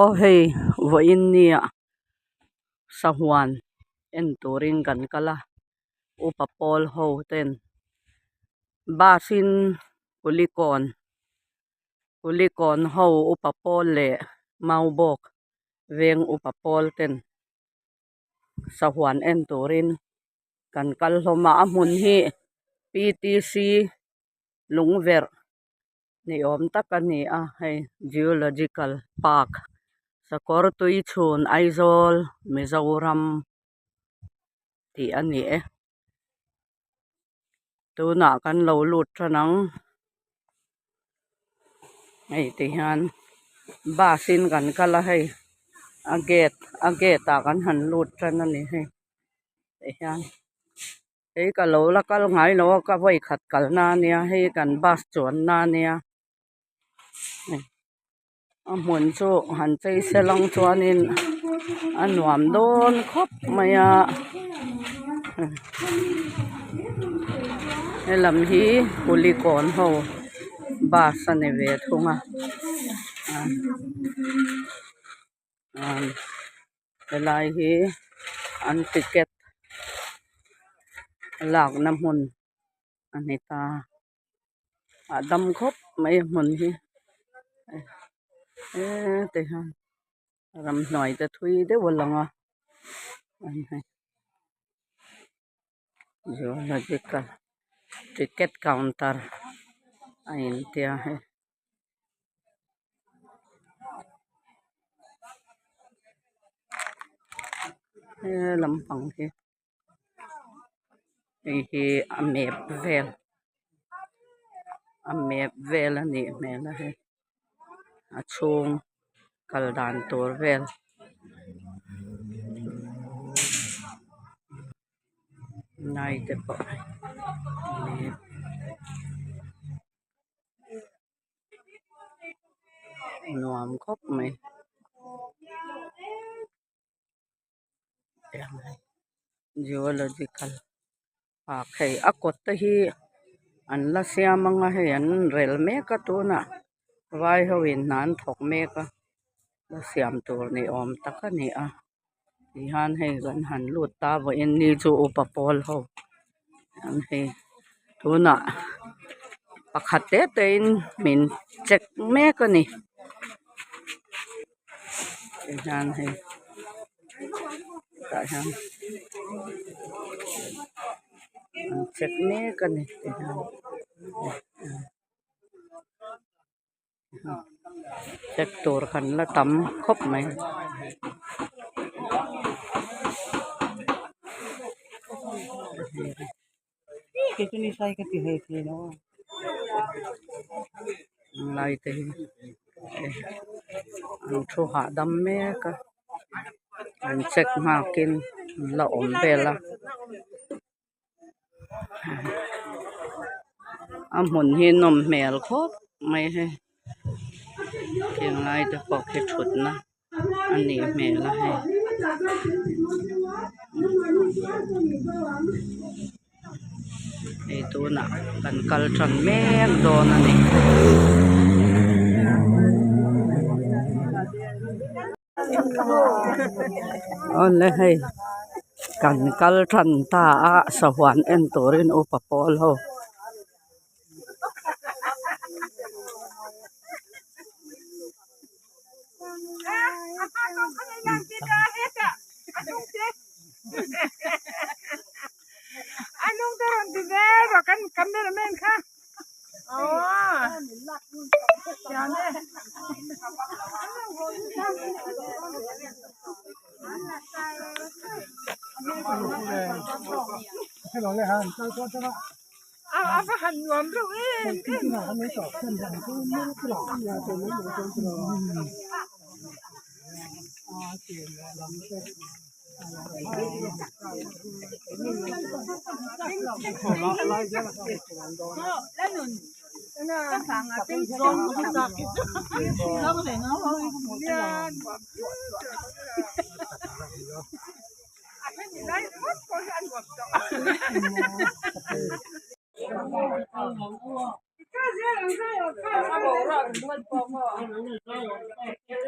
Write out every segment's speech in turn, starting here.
Aw hei vawiin nia sahuan en turin kan kal a upa pawl ho ten bus in kulikawn kulikawn ho upa pawl leh maubawk veng upa pawl ten sahuan en turin kan kal hlawm a a hmun hi P T C lungverh. Ni awm tak a ni a hei geological park sakawr tui chhun Aizawl Mizoram tih a ni e tunah kan lo lut tan ang hei ti hian bus in kan kal a hei a gate a gate ah kan han lut tan a ni hei ti hian. Hei ka lo la kal ngai lo a ka vawi khat kalna ania hei kan bus chuanna ania a hmun chu han chei se lang chuanin a nuam dawn khawp mai a helam hi kulikawn ho bus a ni ve thung a helai hi an ticket lakna hmun a ni ta a dam khawp mai a hmun hi heti hian ramhnuai te thui deuh a lang a zoological ticket counter a intia hei. He lampang hi hei hi a map vel a map vel a nih hmel a hei a chhung kal dan tur vel. Nai te pawh map. Nuam khawp mai geological park hei a kawt te hi an la siam ang a hei an rel mek a tunah vai ho in hna an thawk mek a la siam tur ni awm tak a ni a tihian hei kan han lut ta vawiin ni chu upa pawl ho an hei tunah pakhat te te in min check mek a ni tihian hei tah hian an check mek a ni tihian. Check tur kan la tam khawp mai. Lai te hi an thu hahdam mek a an check nghakin an la awm vel a. A hmun hi nawm hmel khawp mai hei kheng lai te pawh khi thutna a nih hmel a hei. Hei tunah kan kal tan mek dawn a ni. Awle hei kan kal tan ta a sahuan en turin upa pawl ho.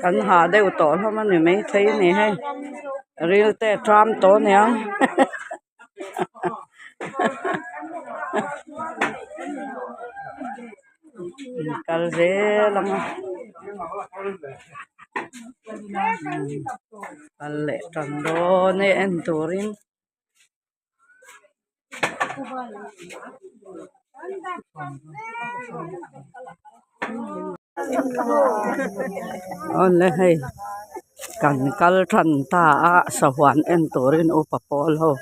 Kan hah deuh tawh hlawm a ni maithei a ni hei ril te a ṭam tawh a niang kal zel ang a kal leh tan dawn e en turin. Awle hei kan kal tan ta a sahuan en turin upa pawl ho.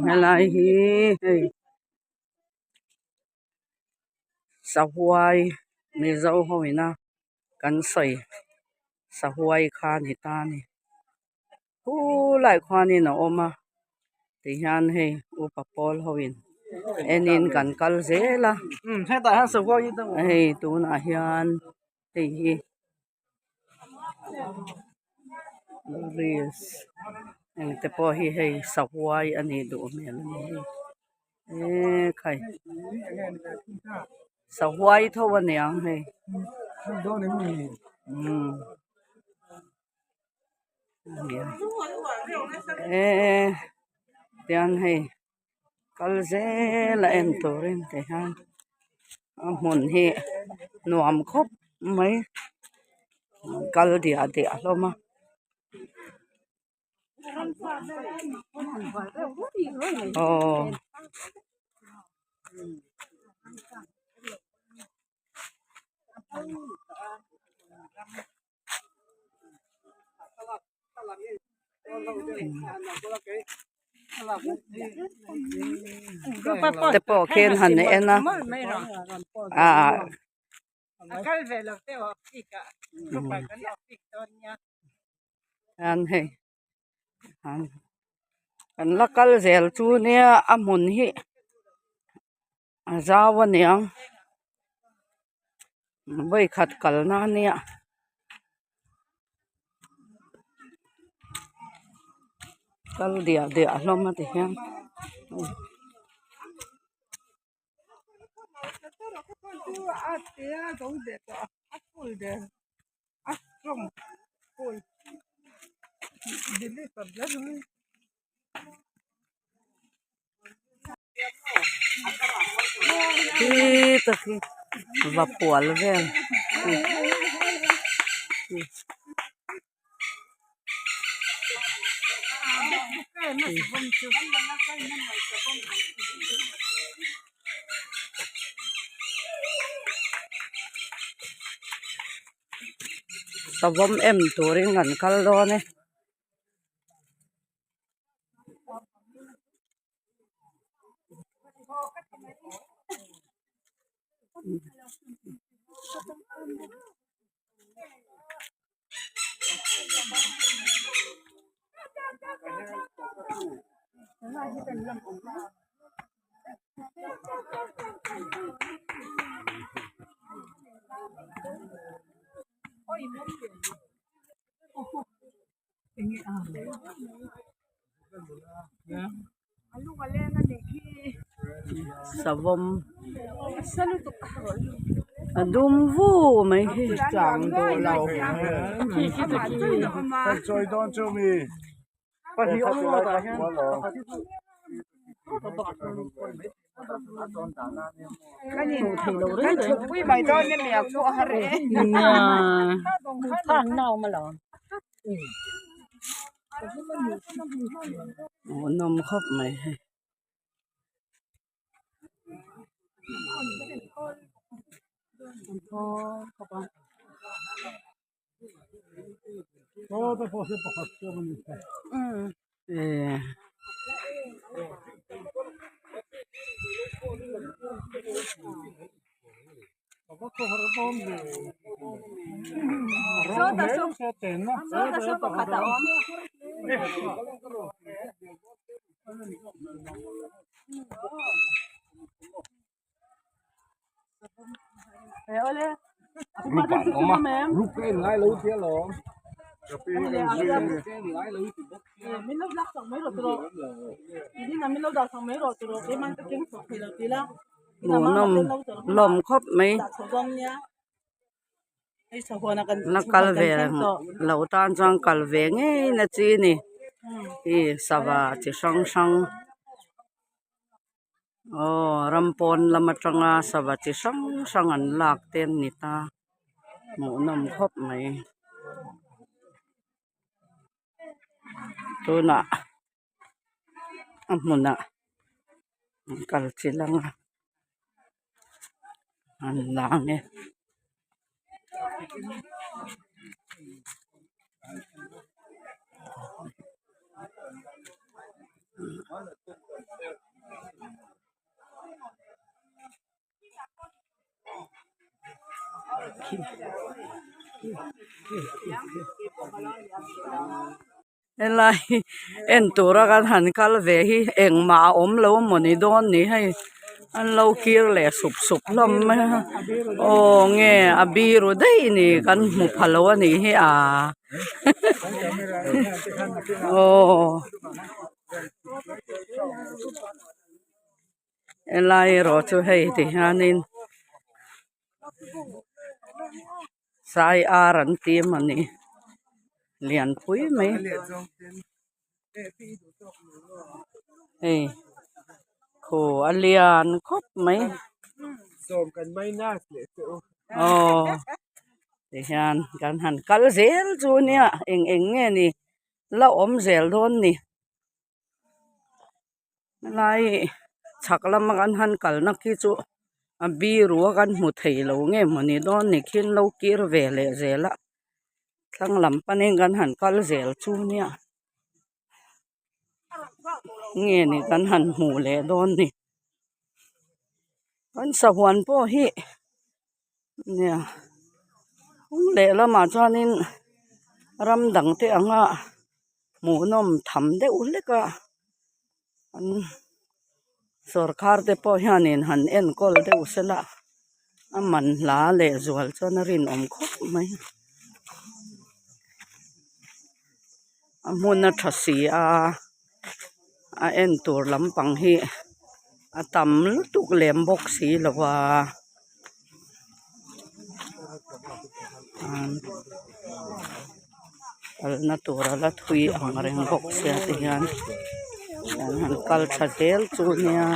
Helai hi hei sahuai mizo ho ina kan sawi sahuai kha a ni ta a ni khulaiah khuanin a awm a tihian hei upa pawl ho in enin kan kal zel a hei tunah hian hei hi. Reels engte pawh hi hei sahuai a nih duh hmel a ni hei ekhai sahuai tho a niang hei umm eee tiang hei kal zel a en turin ti hian a hmun hi nuam khawp mai kal diah diah hlawm a. Aw. Te pawh khian han en a ah hian hei kan la kal zel chu nia a hmun hi a zau a niang vawikhat kalna a nia. Kal diah diah hlawm a ti hian. Khi ta khi vapual vel savawm em turin an kal dawn e. Savawm a dum vu mai hi. Nia hmuhnawm khawp mai hei. Eh. Hmuhnawm hlawm khawp mai la kal ve loh tan chuan kal ve ngei na chi a ni ih sava chi hrang hrang. Aw ram pawn lam atanga sava chi hrang hrang an lak te an ni ta hmuhnawm khawp mai tunah a hmunah an kal chilh ang a an la ang e. Helai en tura kan han kal ve hi engmah a awm lo mawni dawn ni hei an lo kir leh sup sup hlawm mai a aw nge a biru daih ni kan hmu pha lo a nih hi a aw. Helai erawh chu hei ti hianin sai ar an ti mawni lianpui mai hei khaw a lian khawp mai aw ti hian kan han kal zel chu nia eng eng nge ni la awm zel dawn ni. Helai chhak lama kan han kalna khi chu a biru a kan hmu thei lo nge mawni dawn ni khi an lo kir ve leh zel a thlang lam panin kan han kal zel chu nia nge ni kan han hmuh leh dawn ni kan sahuan pawh hi nia kawng lehlamah chuanin ram dang te anga hmuhnawm tham deuh hlek a an sawrkar te pawh hianin han enkawl deuh sela a man hla leh zual chuan a rinawm khawp mai a hmun a tha si a a en tur lampang hi a tam lutuk lem bawk si lo a. Kalna tur a la thui ang reng bawk sia ti hian an han kal tha zel chu nia.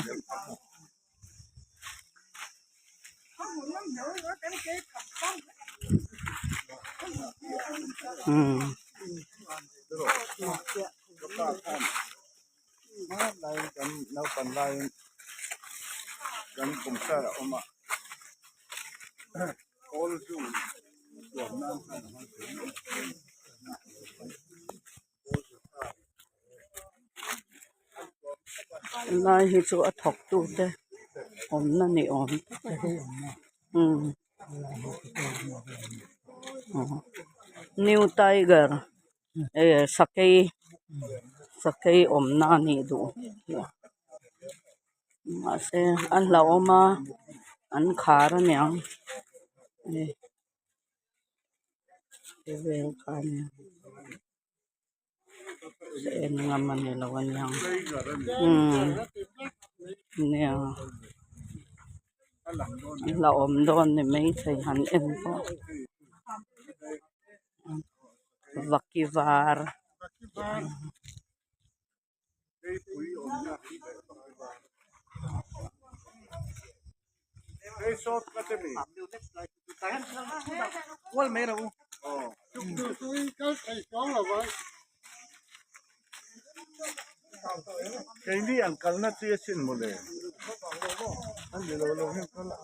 Helai hi chu a thawk tu te awmna ni awm tak a ni umm new tiger eh sakei sakei awmna a nih duh hmel mahse a hlauhawm a an khar aniang hei ti vel kha a nia en ngam a ni lo aniang umm nia a hlauhawm dawn ni maithei han en pawh. Vaki var Keini an kalna chi asin mawle an ni lo lo hian kal a.